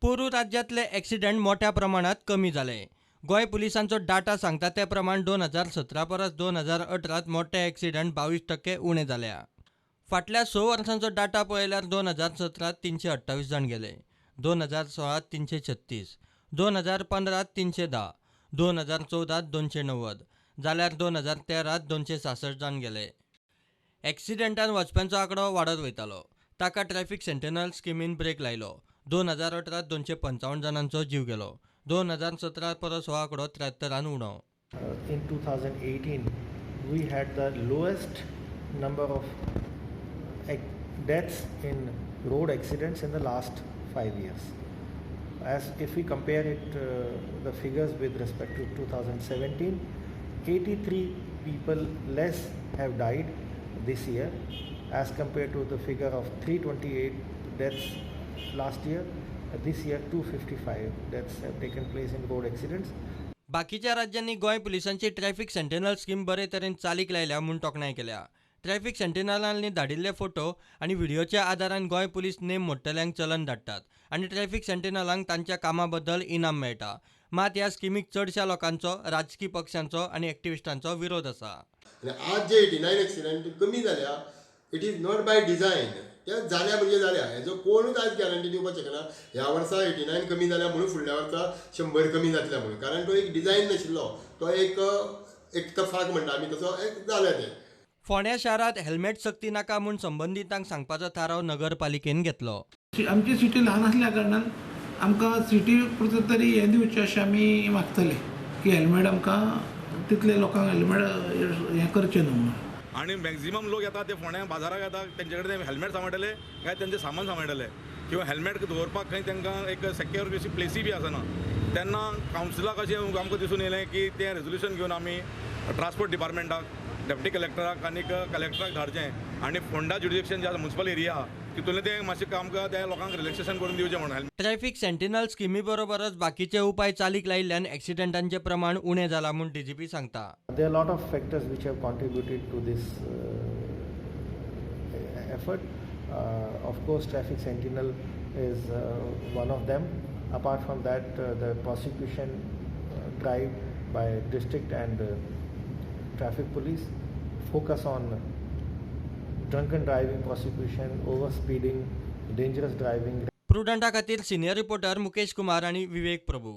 पोरूं राज्यांतले एक्सिडंट मोठ्या प्रमाणात कमी जाले. गोंय पुलिसांचो डाटा सांगता ते प्रमाण 2017 परस 2018 मोठे एक्सिडंट 22% उणे जाल्या. फाटल्या 6 वर्सांचो डाटा पळयल्यार 2017 328 जाण गेले, 2016 336, 2015 310, 2014 290 जाल्यार 2013 266 जाण गेले. एक्सिडंटान वचप्यांचो आंकडो वाडत वयतालो, ताका ट्रॅफिक सेंटिनल स्किमीन ब्रेक लायलो. 2018 255 जाणांचो जीव गेलो. 2017 परस हो आंकडो 73 उणो. In 2018 we had the lowest number of deaths in road accidents in the last 5 years. As if we compare it, the figures with respect to 2017, 83 people less have died this year as compared to the figure of 328 deaths last year. This year 255 deaths have taken place in road accidents. बाकीच्या राज्यांनी Goa पुलिसांची traffic sentinel scheme बरे तरेन चालीक लायल्या म्हूण तोखणाय केल्या. Traffic सेंटिनलांनी धाडिल्ले photo आनी व्हिडियोच्या आदारान गोंय पुलीस नेम मोडटल्यांक चलन धाडटात आनी ट्रॅफिक सेंटिनलांक तांच्या कामा बद्दल इनाम मेळटा. मात ह्या स्किमीक चडश्या लोकांचो, राजकी पक्षांचो आनी एक्टिविस्टांचो विरोध आसा. आनी आज जे 89 एक्सिडंट कमी जाल्या, it is not by design. ते जाल्या म्हणजे जाल्या, हेजो कोणूच आयज गॅरंटी दिवपाक शकना ह्या वर्सा 89 कमी जाल्या म्हणून फुडल्या वर्सा 100 कमी जातल्या म्हणून, कारण तो एक डिझायन नाशिल्लो, तो एक इत्तफाक म्हणटा आमी, तसो एक जाल्या तें. फोंड्या शारांत हेल्मेट सक्ती नाका म्हूण संबंदितांक सांगपाचो थाराव नगरपालिकेन घेतलो. आमची सिटी ल्हान आसल्या कारणान आमकां सिटी पुरतें तरी हें दिवचें अशें आमी मागतले की हेल्मेट आमकां तितले लोकांक हेल्मेट हें करचें न्हू म्हणून. आनी मॅक्झिमम लोक येता ते फोंड्या बाजाराक येता, तेंचे कडेन हेल्मेट सांबाळटले काय तेंचें सामान सांबाळटले किंवा हेल्मेट दवरपाक खंय तांकां एक सेक्युअर अशी प्लेसी बी आसना. तेन्ना कावन्सिलाक अशें आमकां दिसून येयलें की तें रेजोल्युशन घेवन आमी ट्रान्सपोर्ट डिपार्टमेंटाक, डेप्युटी कलेक्टराक आनी कलेक्टराक धाडचें आनी फोंडा ज्युरिडिक्शन जे आसा म्युनिसिपल एरिया तितूंतलें तें मातशें आमकां त्या लोकांक रिलॅक्सेशन करून दिवचें म्हणून. ट्रॅफिक सेंटिनल स्किमी बरोबरच बाकीचे उपाय चालीक लायिल्ल्यान एक्सिडंटांचें प्रमाण उणें जालां म्हूण डीजीपी सांगता. There are lot of factors which have contributed to this effort. Of course, traffic sentinel is one of them. Apart from that, the prosecution drive by district and traffic police focus on drunken driving prosecution, over speeding, dangerous driving. प्रुडंटा खातीर senior reporter Mukesh Kumar आनी विवेक प्रभू.